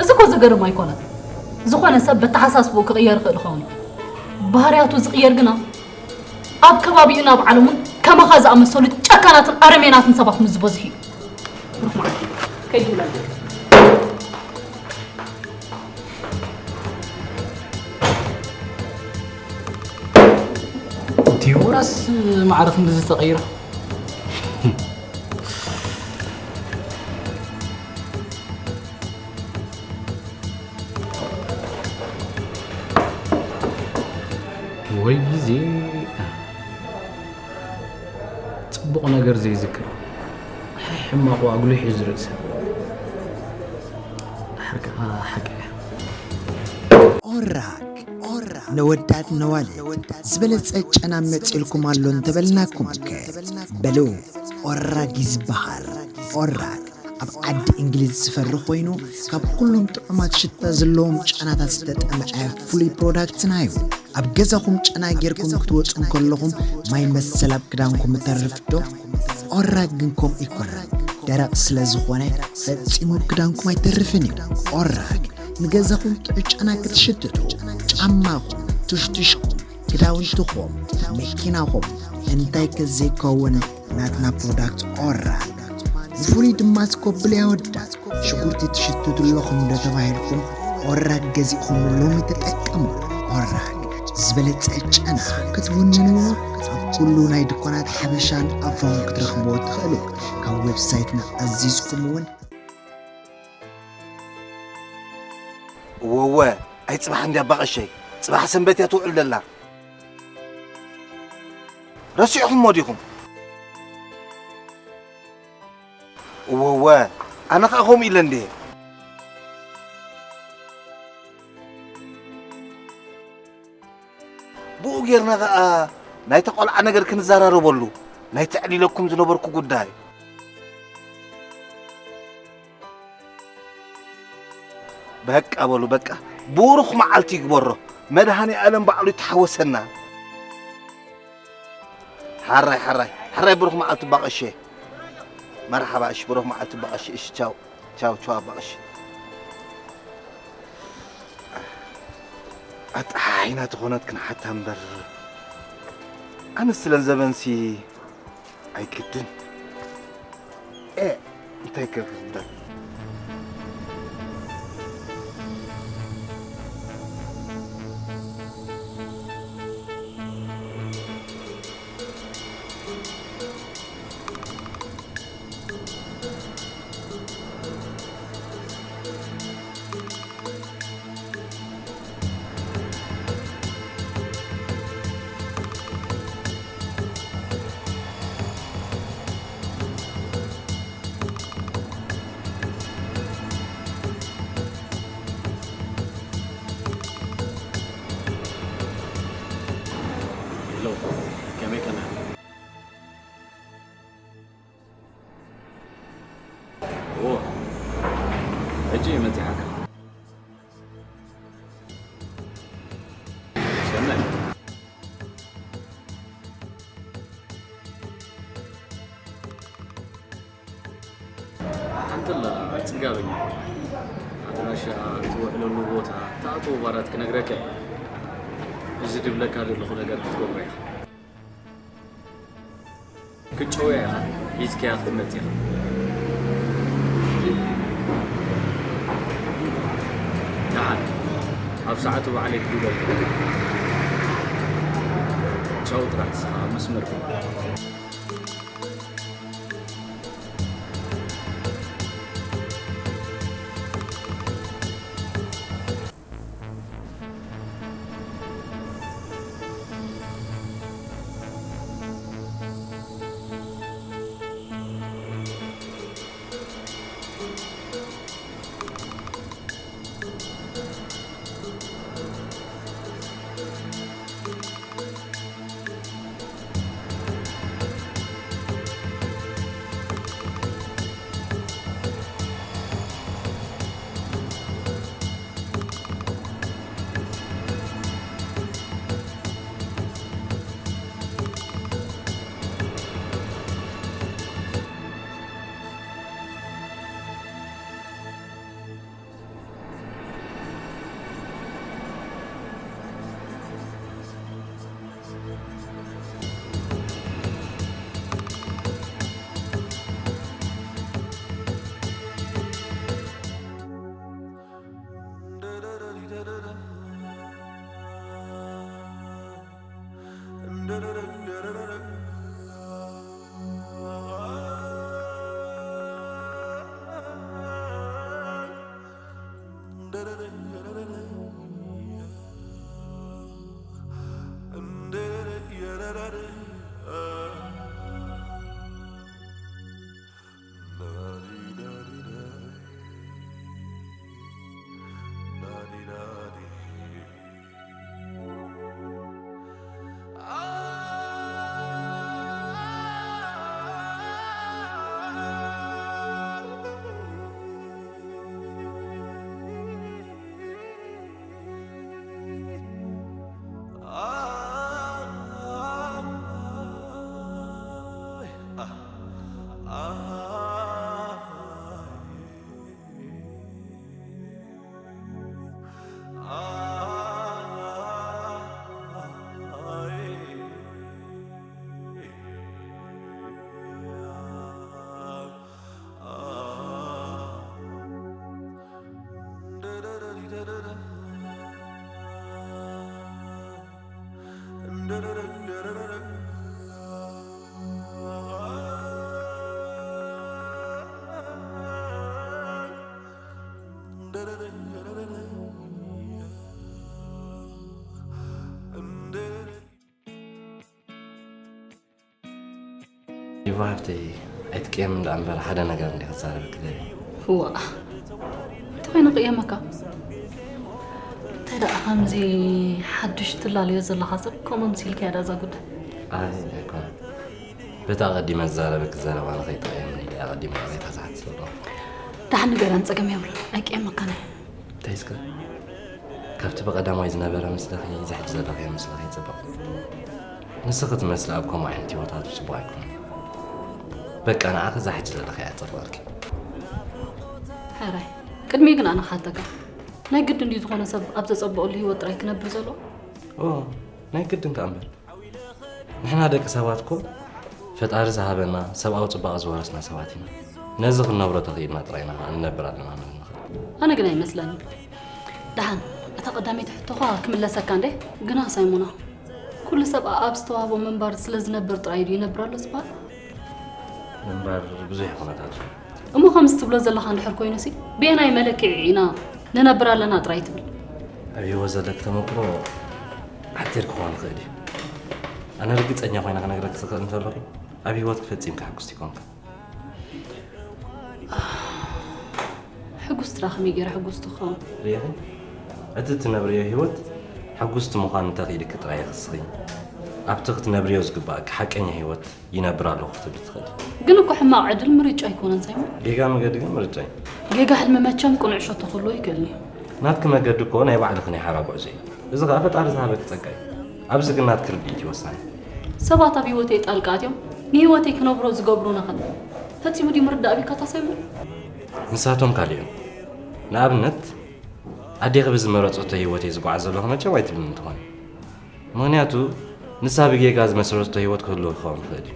እዚ እኮ ዘገርም ኣይኮነን። ዝኾነ ሰብ በተሓሳስብኡ ክቕየር ይኽእል ይኸውን እዩ። ባህርያቱ ዝቕየር ግና ኣብ ከባቢኡን ኣብ ዓለሙን ከማኻ ዝኣመሰሉ ጨካናትን ኣረሜናትን ሰባት ምስ ዝበዝሑ እዩ። ብሩኽ መዓልቲ። ከይድውለል። ዲቦራስ ማዕረ ክንድዚ ተቐይራ? ወይ ግዜ። ጽቡቕ ነገር ዘይዝክር፣ ሕማቑ ኣጉሊሑ ዝርኢ ሰብ። ደሓር ከኣ ሓቂ እያ። ኦራግ፣ ኦራግ፣ ነወዳት ነዋልድ ዝበለጸ ጨና መጺኡልኩም ኣሎ እንተበልናኩም ከ? በሉ፣ ኦራግ እዩ ዝበሃል። ኦራግ ኣብ ዓዲ እንግሊዝ ዝፈሪ ኮይኑ፣ ካብ ኩሎም ጥዑማት ሽታ ዘለዎም ጨናታት ዝተጠምዐ ፍሉይ ፕሮዳክትና እዩ። ኣብ ገዛኹም ጨና ጌርኩም ክትወጹ እንከለኹም ማይ መሰል ኣብ ክዳንኩም እተርፍ ዶ? ኦራግ ግን ከምኡ ኣይኮነን። ደረቕ ስለ ዝኾነ ፈጺሙ ኣብ ክዳንኩም ኣይተርፍን እዩ። ኦራግ ንገዛኹም ጥዑይ ጨና ክትሽትቱ፣ ጫማኹም፣ ቱሽቱሽኩም፣ ክዳውንትኹም፣ መኪናኹም፣ እንታይ ከ ዘይከውን ናትና ፕሮዳክት ኦራግ። ብፍሉይ ድማ ስኮብል የወዳት ሽጉርቲ ትሽትቱ ኣለኹም ዶ ተባሂልኩም ኦራግ ገዚእኹም ሎሚ ተጠቀሙ። ኦራግ ዝበለጸ ጨና ክትውንንዎ ኣብ ኩሉ ናይ ድኳናት ሓበሻን ኣፍሮን ክትረኽብዎ ትኽእሉ። ካብ ዌብሳይትና ኣዚዝኩም እውን እወወ፣ ኣይ ጽባሕ እንድያ ኣባ ቀሸይ፣ ጽባሕ ሰንበት እያ ትውዕል ዘላ። ረሲዕኹሞ ዲኹም? እወወ፣ ኣነ ኸኣ ከምኡ ኢለ እንድየ። ብኡ ጌርና ኸኣ ናይታ ቆልዓ ነገር ክንዘራረበሉ፣ ናይ ተዕሊለኩም ዝነበርኩ ጉዳይ። በቃ በሉ፣ በቃ። ብሩኽ መዓልቲ ይግበሮ። መድሃኔ ኣለም ባዕሉ ይተሓወሰና። ሓራይ፣ ሓራይ፣ ሓራይ ብሩኽ መዓልቲ ባቐሸ። መርሓባ፣ እሺ፣ ብሩኽ መዓልቲ ባቐሸ። እሺ፣ ቻው፣ ቻው፣ ቻው፣ ባቐሸ። ኣጣሓሒና ተኾነት ክንሓታ እምበር፣ ኣነ ስለን ዘበንሲ ኣይግድን። ኤ፣ እንታይ ከ ክግበር? ሄሎ፣ ከመይ ቀና? ኦ፣ ሕጂ እየ መጺኣካ። ሰናይ። ሓንቲ ኣላ ጽጋበኛ። ኣድራሻ፣ ትውዕለሉ ቦታ፣ ትኣትዎ ባራት ክነግረካ እየ። እዚ ድብለካ ዘለኹ ነገር ክትገብሮ ኢኻ። ክትጨውያ ኢኻ ሒዝካያ ክትመጽእ ኢኻ። ደሓን፣ ኣብ ሰዓቱ ባዕለይ ክድውለልካ። ቻው ጥራሕ ንስኻ ኣብ መስመር ኩን። ዲቫ ሃብተይ፣ ኣይትቅየም ደኣ እምበር ሓደ ነገር እንደ ክዛረበኪ ደልየ። ዋእ፣ እንታይ ኮይኑ ክቅየመካ? እንታይ ደኣ ከምዚ ሓድሽ ትላለዮ ዘለኻ ሰብ ከምኡ መሲልካያ ደኣ እዛ ጉዳይ? ኣይ ኣይኮነ። በታ ኣቐዲመ ዝዛረበኪ ዘረባ ንኸይጠቕየኒ ኢለ ኣቐዲመ ይቕሬታ ዝሓትት ዘለኹ። ደሓን ንገረን፣ ጸገም የብሉን። ኣይቅየመካን እየ። እንታይ እስከ? ካብቲ ብቐዳማይ ዝነበረ ምስለኺ እዚ ሕጂ ዘለኽዮ ምስለኺ ይጽብቕ። ንስኺ ትመስሊ ኣብ ከምኡ ዓይነት ህይወት ኣትዩ ጽቡቕ ኣይኮነን። በቃ ንዓኺ እዛ ሕጂ ዘለኽያ እያ ጸብቐልኪ። ሕራይ፣ ቅድሚኡ ግን ኣነ ክሓተካ። ናይ ግድን ድዩ ዝኾነ ሰብ ኣብ ዘጸብቐሉ ህይወት ጥራይ ክነብር ዘለዎ? ኦ ናይ ግድን ከኣ እምበር። ንሕና ደቂ ሰባት እኮ ፈጣሪ ዝሃበና ሰብኣዊ ጽባቐ ዝወረስና ሰባት ኢና። ነዚ ክንነብሮ ተኽኢልና ጥራይ ኢና ንነብር ኣለና ንብል ንኽእል። ኣነ ግን ኣይመስለንን። ደሓን እታ ቀዳመይቲ ሕቶኻ ክምለሰካ እንዴ? ግና ሳይሞና፣ ኩሉ ሰብ ኣብ ዝተዋህቦ ምንባር ስለ ዝነብር ጥራይ ድዩ ይነብር ኣሎ ዝበሃል? ምንባር ብዙሕ ኩነታት እዩ። እሞ ከምዚ ትብሎ ዘለኻ እንድሕር ኮይኑሲ ብየናይ መለክዒ ኢና ንነብር ኣለና ጥራይ ትብል? ኣብ ህይወት ዘለኪ ተመክሮ ሓጺር ክኾን ይኽእል እዩ። ኣነ ርግጸኛ ኮይነ ክነግረኪ ዝኽእል እንተለኹ ኣብ ህይወትኪ ፈጺምኪ ሕጉስቲ ኣይኮንኪ። ሕጉስቲ ደኣ ከመይ ገይረ ሕጉስቲ ክኸውን? ርኢኺ? እቲ እትነብርዮ ህይወት ሕጉስቲ ምዃኑ እንተኽኢልኪ ጥራይ ኢኺ ንስኺ ኣብቲ ክትነብርዮ ዝግባእኪ ሓቀኛ ህይወት ይነብር ኣለኹ ክትብሊ ትኽእሊ። ግን እኮ ሕማቕ ዕድል ምርጫ ኣይኮነን ሳይሞን። ጌጋ መገዲ ግን ምርጫ እዩ። ጌጋ ሕልሚ መቸም ቅኑዕ ሸቶ ክህልዎ ይክእል እዩ። ናትኪ መገዲ እኮ ናይ ባዕልኺ ናይ ሓራ ጉዕዞ እዩ። እዚ ኸኣ ፈጣሪ ዝሃበኪ ጸጋ እዩ። ኣብዚ ግን ናትኪ ርድኢት እዩ ወሳኒ። ሰባት ኣብ ህይወተይ ጣልቃ ኣትዮም ንህይወተይ ክነብሮ ዝገብሩኒ ኸ ፈጺሙ ድዩ ምርዳእ ኣቢልካ እታ ሳይሞን? ንሳቶም ካልእ እዮም። ንኣብነት ኣዴኺ ብዝመረጸቶ ህይወት እየ ዝጓዓዝ ዘለኹ መቸም ኣይትብልኒ ትኾኒ። ምኽንያቱ ንሳ ብጌጋ ዝመስረተቶ ህይወት ክህልዎ ክኸውን ይኽእል እዩ።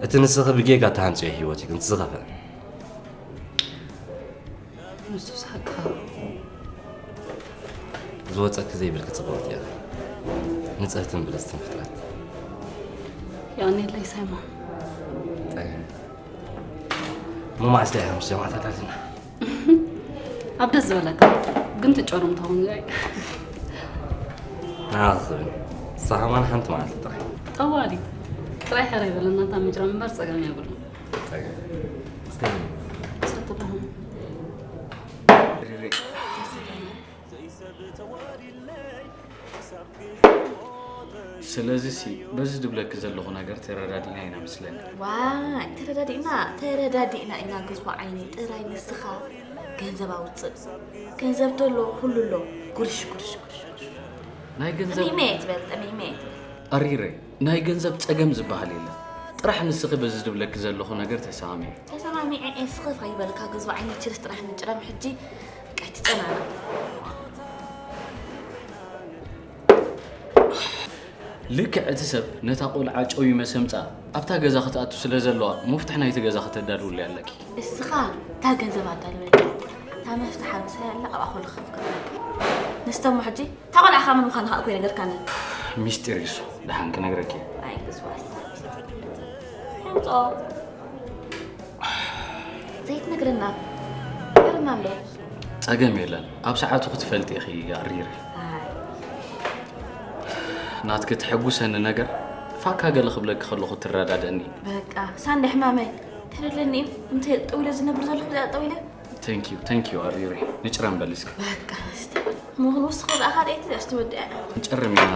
እቲ ንስኺ ብጌጋ እትሃንጽዮ ህይወት እዩ ግን እቲ ዝኸፍአ። ንሱስ ሓቅኻ። ዝወጸኪ ዘይብልኪ ጽብቕቲ ኢኺ። ንጽህትን ብልጽትን ፍጥረት። የቐንየለይ ሳይሞን። ጠግኒ። እሞ መዓስ ድኣ ኢና ምስ ጀማዓት ኣዳሊና? ኣብ ደስ ዝበለካ ግን ትጨሩም ተኹን ዝይ ንዓኺ ክብል ንሳ ከማን ሓንቲ መዓልቲ ጥራይ። ጠዋሊ ጥራይ ሕራይ በለና እታ ምጭራም እምበር ጸገም የብሉ። ጸገም እስከ ሰጥተኹም ስለዚ ሲ በዚ ድብለኪ ዘለኹ ነገር ተረዳዲእና ኢና መስለኒ። ዋይ ተረዳዲእና ተረዳዲእና ኢና ግዝቦ ዓይነይ ጥራይ ንስኻ ገንዘብ ኣውፅእ ገንዘብ ተሎ ኩሉ ኣሎ ጉርሽ ጉርሽ ጉርሽ ጉርሽ ናይ ገንዘብ ጠሚመ እየ ትበል ጠሚመ እየ ትበል ኣሪረ ናይ ገንዘብ ፀገም ዝበሃል የለን። ጥራሕ ንስኺ በዚ ድብለኪ ዘለኹ ነገር ተሰማሚዐ። ተሰማሚዐ እየ ስኽፍ ኣይበልካ ግዝቦ ዓይነይ ችርስ ጥራሕ ምጭረም ሕጂ ኣይትጨናነቕ። ልክዕ እቲ ሰብ ነታ ቆልዓ ጨው ይመሰምጻ ኣብታ ገዛ ክትኣቱ ስለ ዘለዋ መፍትሕ ናይቲ ገዛ ከተዳልውለይ ኣለኪ። እስኻ እታ ገንዘብ ኣዳልወልካ እታ መፍትሕ ኣብ ምሳይ ኣላ ኣብኣ ኮልኽፍ ክትብል ንስተሞ ሕጂ እታ ቆልዓ ካብ መን ምዃና ከኣ እኮ ይነገርካኒ። ሚስጢር እዩ እሱ ደሓን ክነግረኪ እየ። ኣይ ግዝዋስ ሕምጾ ዘይትነግረና ገርማ እንዶ ጸገም የለን ኣብ ሰዓቱ ክትፈልጢ ኢኺ ኣሪር ናትኪ ትሕጉሰኒ ነገር ፋካ ገለ ክብለኪ ከለኹ ትረዳደእኒ በቃ ሳንደ ሕማመይ ተደለኒ እዩ እንተ ጠዊለ ዝነብር ዘለኹ ብዛ ጠዊለ Thank you thank you ኣሪሪ ንጭረም በል እስኪ በቃ እስቲ ምኽን ውስኽ ብኣኻ ርእየት እያ ትወድአ ንጭርም ኢና